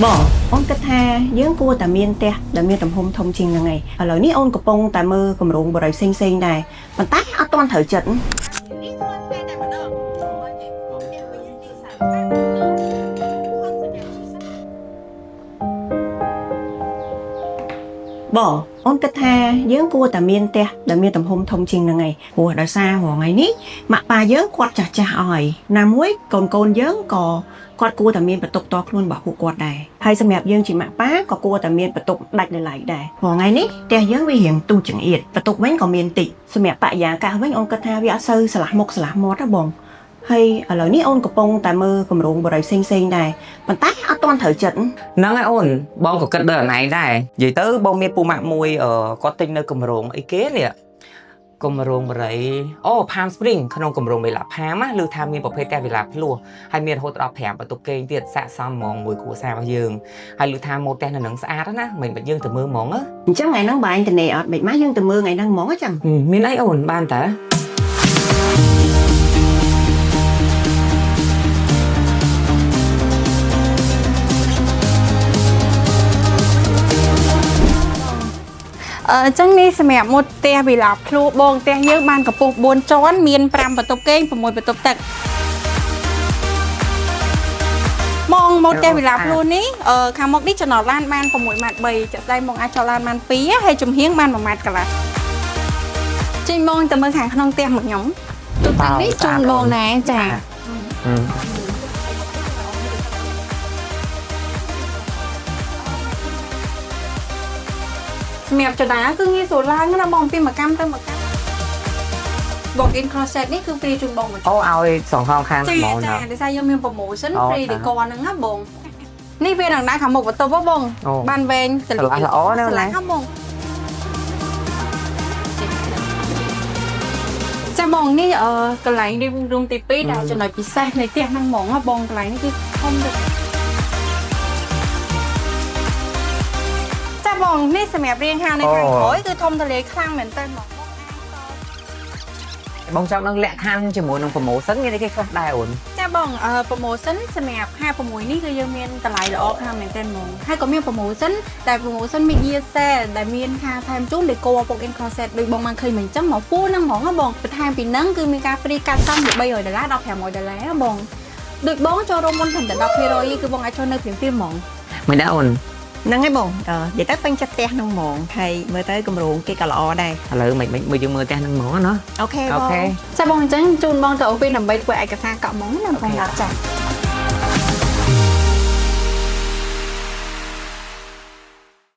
បងអូនគិតថាយើងគួរតែមានផ្ទះដែលមានទំហំធំជាងហ្នឹងឯងឥឡូវនេះអូនកំពុងតែមើលគម្រោងបរិយផ្សេងៗដែរប៉ុន្តែអត់ទាន់ត្រូវចិត្តបងអូនគិតថាយើងគួរតែមានផ្ទះដែលមានទំហំធំជាងហ្នឹងឯងព្រោះដោយសាររាល់ថ្ងៃនេះម៉ាក់ប៉ាយើងគាត់ចាស់ចាស់អស់ហើយណាមួយកូនកូនយើងក៏គាត់គួរតែមានបន្ទប់តខ្លួនរបស់ពួកគាត់ដែរហើយសម្រាប់យើងជាម៉ាក់ប៉ាក៏គួរតែមានបន្ទប់ដាច់ដោយឡែកដែររាល់ថ្ងៃនេះផ្ទះយើងវារៀងទូចចង្អៀតបន្ទប់វិញក៏មានតិចសម្រាប់បរិយាកាសវិញអូនគិតថាវាអត់សូវស្រឡះមុខស្រឡះមាត់ទេបងហើយឥឡូវនេះអូនកំពុងតែមើលគម្រោងបរិយផ្សេងៗដែរប៉ុន្តែអត់ទាន់ត្រូវចិត្ត ហ្នឹងហើយអូនបងក៏គិតដល់អនឯងដែរនិយាយទៅបងមានពូម៉ាក់មួយគាត់ទិញនៅគម្រោងអីគេនេះគម្រោងបរិយអូ Palm Spring ក្នុងគម្រោងវេឡាផាមណាឮថាមានប្រភេទផ្ទះវិឡាភ្លោះហើយមានរហូតដល់5បន្ទប់គេងទៀតស័ក្តិសមហ្មងមួយគ្រួសាររបស់យើងហើយឮថាម៉ូតផ្ទះនៅនឹងស្អាតណាស់មិនបាច់យើងទៅមើលហ្មងណា អញ្ចឹងថ្ងៃហ្នឹងបើឯងតនេអត់មិនម៉េចយើងទៅមើលថ្ងៃហ្នឹងហ្មងអញ្ចឹង មានអីអូនបានតើ អញ្ចឹងនេះសម្រាប់មុតផ្ទះវិឡាភ្លោះបងផ្ទះយើងបានកម្ពស់4ជាន់មាន5បន្ទប់គេង6បន្ទប់ទឹកមកមុតផ្ទះវិឡាភ្លោះនេះខាងមុខនេះចំណតឡានបាន6ម៉ែត្រ3ចាក់ស្ដែងមកអាចចតឡានបាន2ហើយចំហៀងបាន1ម៉ែត្រកន្លះចេញបងទៅមើលខាងក្នុងផ្ទះមកខ្ញុំទូទាំងនេះជូនបងណែចា សម្រាប់ចដាគឺងាយស្រួលឡើងណាបងពីមួយកម្មទៅមួយកម្ម walk in closet នេះគឺ free ជូនបងមួយ អូឲ្យសងខាងខាង ចា ហ្មង ចា ណា ដោយសារយើងមាន promotion អូ free ចា decor ហ្នឹងណាបងនេះវានឹងដាក់ខាងមុខបន្ទប់ហ៎បង អូ បានវែង ស្រឡះល្អណាស់ ស្រឡះហ៎បងចាបងនេះកន្លែង living room ទី2ដែលចំណុចពិសេសនៃផ្ទះហ្នឹងហ្មងហ៎បងកន្លែងនេះគឺធំទៅចាបងនេះសម្រាប់រៀងហាងនៅខាងក្រោយគឺធំទូលាយខ្លាំងមែនតើហ្មង បងចង់ដឹងលក្ខខណ្ឌជាមួយនឹង promotion មានអីគេខ្លះដែរអូន ចាបងpromotion សម្រាប់ខែ6នេះគឺយើងមានតម្លៃល្អខ្លាំងមែនទែនហ្មងហើយក៏មាន promotion តែ promotion mid year sale ដែលមានការថែមជូន decor walk in closet ដូចបងបានឃើញមិញអញ្ចឹងមកពួរហ្នឹងហ្មងហ៎បងបន្ថែមពីហ្នឹងគឺមានការ free កាត់សង់ពី300ដុល្លារដល់500ដុល្លារហ៎បងដូចបងចូលរួមមុនត្រឹមតែ10%គឺបងអាចចូលនៅព្រាមៗហ្មង មិនដែរអូន ហ្នឹងហើយបងនិយាយទៅពេញចិត្តផ្ទះហ្នឹងហ្មងហើយមើលទៅគម្រោងគេក៏ល្អដែរ ឥឡូវមិនមិនមើលយើងមើលផ្ទះហ្នឹងហ្មងណា OK ប អូ ង ខេ ចាបងអញ្ចឹងជូនបងទៅ office ដើម្បីធ្វើឯកសារកក់ហ្មងណាបងចា